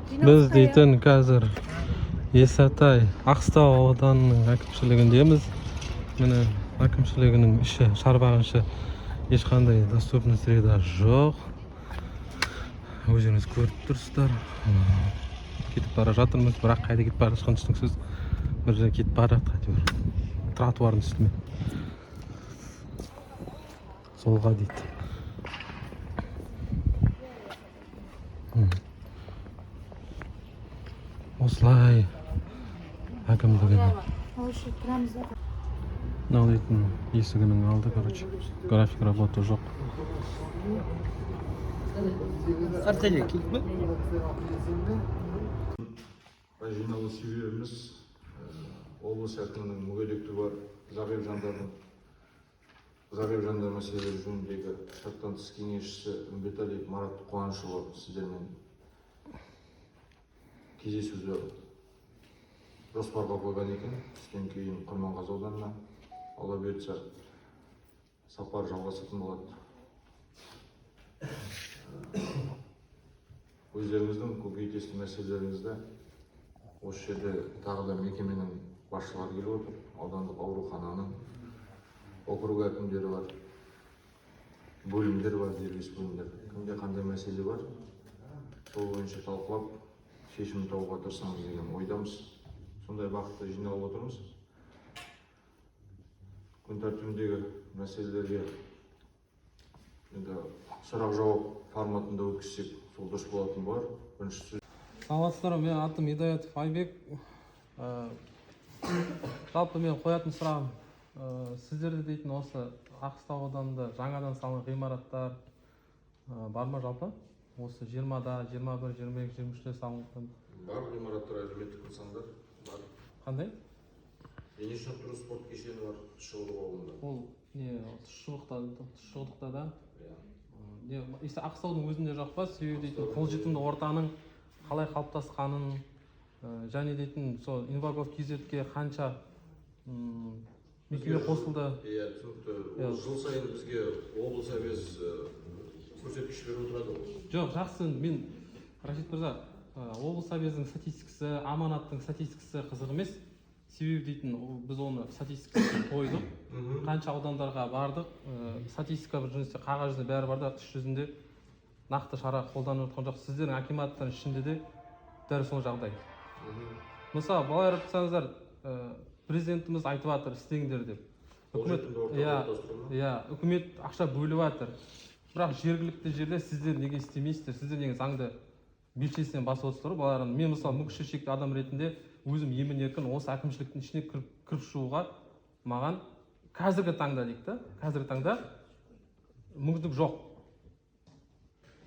Біз дейтін қазір Исатай Аққыстау ауданының әкімшілігіндеміз. Міне, әкімшілігінің іші, шарбағының іші, ешқандай доступный среда жоқ, өздеріңіз көріп тұрсыздар. Кетіп бара жатырмыз, бірақ қайда кетіп бара жатқаны түсініксіз. Бір жерге кетіп бара жатыр әйтеуір, тротуардың үстімен солға дейді. Осылай әкімдігінің Осы тұрамыз да. Мынау дейтін есігінің алды, короче, график работы жоқ. Қартайда келіп пе? Жиналу себебіміз облыс әкімінің мүгедектігі бар зағип жандар мәселелері жөніндегі штаттан тыс кеңесшісі Үмбеталиев Марат Қуанышұлы сіздермен кездесуді жоспарға қойған екен. Түстен кейін Құрманғазы ауданына, Алла бұйыртса, сапар жалғасатын болады. Өздеріңіздің көкейтесті мәселелеріңізді осы жерде тағы да мекеменің басшылары келіп отыр, аудандық аурухананың, округ әкімдері бар, бөлімдер бар, дербес бөлімдер. Кімде қандай мәселе бар, сол бойынша талқылап, шешім табуға тырысамыз деген ойдамыз. Сондай бағытта жиналып отырмыз. Күн тәртібіндегі мәселелерге енді сұрақ жауап форматында өткізсек, сол дұрыс болатын болар. Бірінші сөз Саламатсыздар ма? Менің атым Идаятов Айбек. Жалпы мен қоятын сұрағым, сіздерде дейтін осы Аққыстау ауданында жаңадан салынған ғимараттар бар ма жалпы? Осы 20-да, 21, 22, 23-те салынған. Бар ғимараттар, әлеуметтік нысандар бар. Қандай? Дене шынықтыру спорт кешені бар Тұщықұдық ауылында. Ол не, Тұщықұдықта да? Иә. Не, Аққыстаудың өзінде жоқ па? Себебі дейтін қолжетімді ортаның қалай қалыптасқанын, және дейтін сол Инвагов kz-ке қанша мекеме қосылды? Иә, түсінікті. Иә. Ол жыл сайын бізге облыс әбес көрсеткіш беріп отырады ғой. Жоқ, жақсы. Мен, Рашид мырза, облыс совезінің статистикасы, Аманаттың статистикасы қызық емес. Себебі дейтін біз оны статистикасын қойдық, қанша аудандарға бардық, статистика бір жүзінде, қағаз жүзінде бәрі бар да, іс жүзінде нақты шара қолданып жатқан жоқ. Сіздердің акиматтың ішінде де дәл сол жағдай. Мысалы, былай қарап тұрсаңыздар, президентіміз айтып жатыр істеңдер деп, үкімет Қолжетімді орта иә қалыптастыру ма? Иә, үкімет ақша бөліп жатыр, бірақ жергілікті жерде сіздер неге істемейсіздер? Сіздер неге заңды белшесінен басып отырсыздар ғой балалар? Мен, мысалы, мүмкіншілігі шекті адам ретінде өзім емін еркін осы әкімшіліктің ішіне кіріп шығуға маған қазіргі таңда дейік та, қазіргі таңда мүмкіндік жоқ.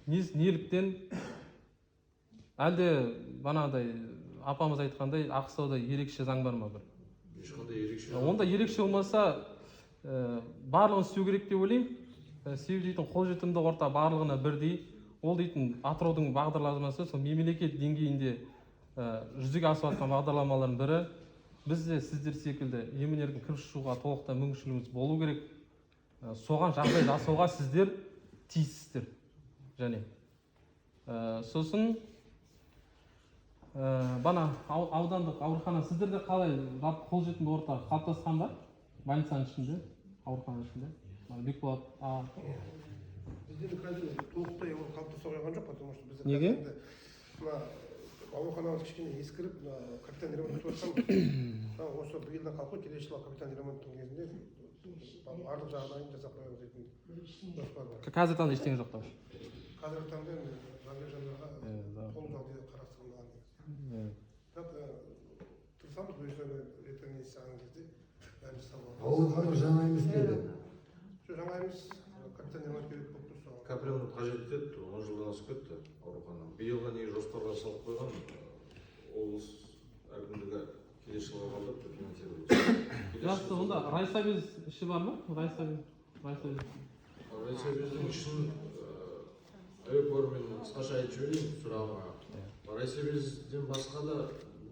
Неліктен? Әлде бағанағыдай апамыз айтқандай, Аққыстауда ерекше заң бар ма бір? Ешқандай ерекше. Онда ерекше болмаса, барлығын істеу керек деп ойлаймын. Себебі дейтін қолжетімді орта барлығына бірдей. Ол дейтін Атыраудың бағдарламасы, сол мемлекет деңгейінде жүзеге асып жатқан бағдарламалардың бірі. Біз де сіздер секілді емін еркін кіріп шығуға толықтай мүмкіншілігіміз болу керек. Соған жағдай жасауға сіздер тиіссіздер. Және сосын бана аудандық аурухана сіздерде қалай, жалпы қолжетімді орта қалыптасқан ба больницаның ішінде, аурухананың ішінде? Мына Бекболат аға. Бізде қазір толықтай ол қалыптаса қойған жоқ, потому что бізде Неге? қазір енді мына ауруханамыз кішкене ескіріп, мына капитальный ремонт күтіп жатқанбыз. Мына осы биылдан қалып қой, келесі жылы капитальный ремонттың кезінде барлық жағдайын жасап қоямыз дейтін жоспар бар. Қазіргі таңда ештеңе жоқ та? Қазіргі таңда енді зағип жандарға Иә, қол жағдай қарастырылмаған негізі. Бірақ тырысамыз, өздері ертең не жасаған кезде бәрін жасап аламыз. Аурухана жаңа емес пе еді? Жоқ, жаңа емес, капитальный ремонт керек болып тұр соған. Капремонт қажет етеді, 10 жылдан асып кетті аурухана. Биылға негізі жоспарға салып қойған, облыс әкімдігі келесі жылға қалдырыпты финансировать. Келесі Жақсы. жыл. Онда райсовез іші бар ма? Райсовез, райсовез. Райсовездің ішін әуе, мен қысқаша айтып жіберейін сұрағыңа. Райсовезден басқа да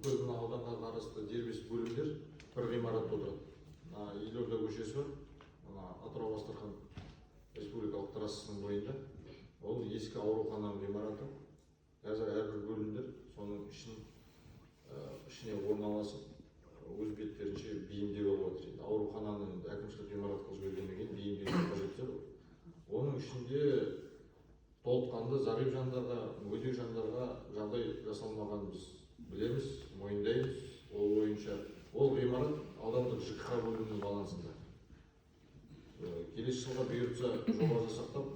бүкіл мына ауданға қарасты дербес бөлімдер бір ғимаратта отырады. Мына Елорда көшесі бар, мына Атырау Астрахань республикалық трассасының бойында, ол ескі аурухананың ғимараты. Қазір әрбір бөлімдер соның ғимараттың ішіне орналасып, өз беттерінше бейімдеп алып жатыр. Енді аурухананы енді әкімшілік ғимарат қылып жібергеннен кейін бейімдеудің қажеті жоқ. Оның ішінде толыққанды зағип жандарға, мүгедек жандарға жағдай жасалмағанын біз білеміз, мойындаймыз. Ол бойынша ол ғимарат аудандық ЖКХ бөлімінің балансында. Келесі жылға бұйыртса, жоба жасақтап,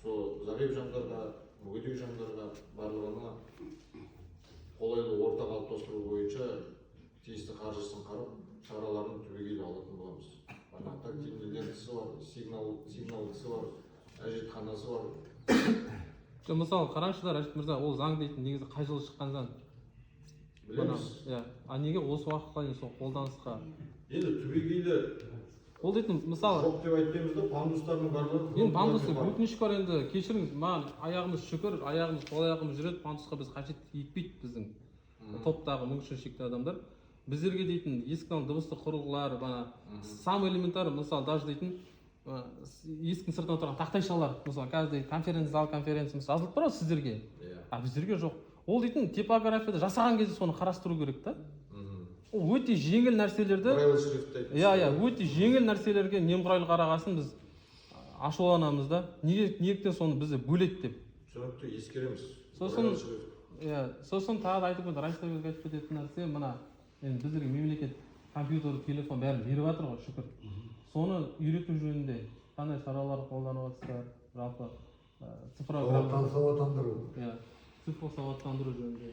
сол зағип жандарға, мүгедек жандарға, барлығына қолайлы орта қалыптастыру бойынша тиісті қаржысын қарап, шараларын түбегейлі алатын боламыз. Ана тактильный лентасы бар, сигналдысы бар, әжетханасы бар. Жоқ, мысалы, қараңызшы да, Рашид мырза, ол заң дейтін негізі қай жылы шыққан заң? Білеміз. Иә, а неге осы уақытқа дейін сол қолданысқа Енді түбегейлі ол дейтін, мысалы, жоқ деп айтпаймыз да, пандустардың барлығы енді пандусты бар. Өтініш бар енді, кешіріңіз, маған аяғымыз шүкір, аяғымыз, қол аяғымыз жүреді, пандусқа біз қажет етпейді біздің топтағы мүмкіншілігі шектеулі адамдар. Біздерге дейтін есіктің дыбыстық құрылғылар, бана самый элементарный, мысалы, даже дейтін есіктің сыртында тұрған тақтайшалар, мысалы, қазір конференц зал, конференция, мысалы, жазылып тұр ғой сіздерге, а біздерге жоқ. Ол дейтін типографияда жасаған кезде соны қарастыру керек та. Ол өте жеңіл нәрселерді Брайль шрифт айтып. Иә, өте жеңіл нәрселерге немқұрайлы қарағасын, біз ашуланамыз да, неге, неліктен соны бізді бөледі деп. Түсінікті, ескереміз. Сосын Брайль шрифт. Иә, сосын тағы да айтып кететін, айтып кететін нәрсе, мына енді біздерге мемлекет компьютер, телефон, бәрін беріп жатыр ғой, шүкір. Соны үйрету жөнінде қандай шаралар қолданып жатсыздар жалпы, цифровой Сауаттандыру. Иә, цифрлық сауаттандыру жөнінде.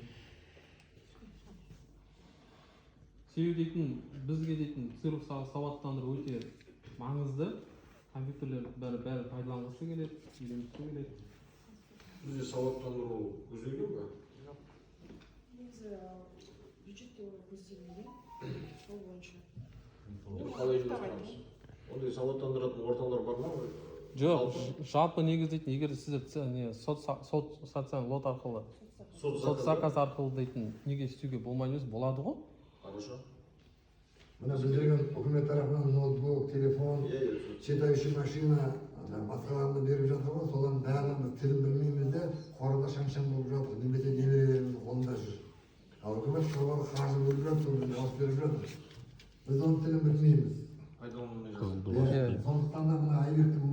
Себебі дейтін бізге дейтін цифрлық сауаттандыру өте маңызды. Компьютерлер бәрі пайдаланғысы келеді, үйренгісі келеді. Бізде сауаттандыру көзделген ба? Негізі бюджетте ол көзделмеген, сол бойынша. Енді қалай ұйымдастырамыз? Ондай сауаттандыратын орталар бар ма? Жоқ, жалпы негізі дейтін, егер сіздер не сот социальный лот арқылы, Сот соцзаказ арқылы дейтін, неге істеуге болмайды емес, болады ғой. Хорошо. Мына біздерге үкімет тарапынан ноутбук, телефон, Иә, иә, түсінікті. читающий машина, ана басқаларын беріп жатыр ғой. Солардың бәрін біз тілін білмейміз де, қорада шаң-шаң болып жатыр немесе немерелеріміздің қолында жүр. Ал үкімет қыруар қаржы бөліп жатыр, сол бізге алып беріп жатыр, біз оның тілін білмейміз. Пайдаланылмай жатыр. Иә, сондықтан да мына Айбектің